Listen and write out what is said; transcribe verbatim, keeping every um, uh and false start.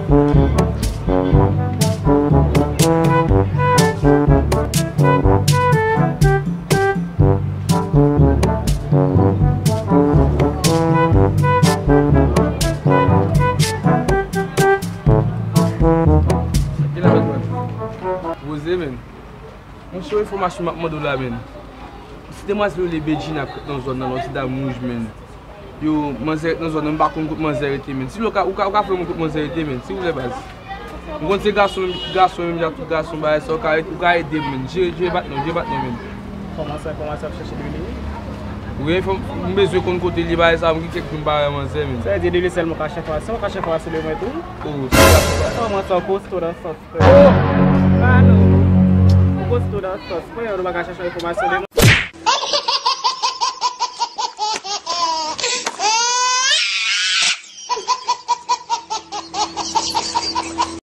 Poze, men. Monchè, yon enfòmasyon m ap mande w la, men. Se demwazèl yo rele Bedjina k nan zòn nan, yon ti dam wouj, men. Yo, manzè nan zòn nan, m pa konn kot manzè rete, men. Si w ka, ou ka, ou ka fè mwen kot manzè rete, men. Silvouplè, baz. M konn se gason, gason, menm jan tout gason, bagay sa, ou ka, ou ka ede m, men. Jere, jere patnè w, jere patnè w, men. Kòman sa, kòman sa ap chèche de li? Wi, fò m, m bezwen konn kote li, bagay sa, m gen kèk jou m pa wè manzè, men. Sa vle di de li sèlman w ka chèche enfòmasyon, ou ka chèche enfòmasyon de mwen tou? Oh, se gason, bagay. Kòman sa, ou poste w nan sans? Oh! Ah non. Ou poste w nan sans. Mwen, nou pa ka chèche enfòmasyon de mwen.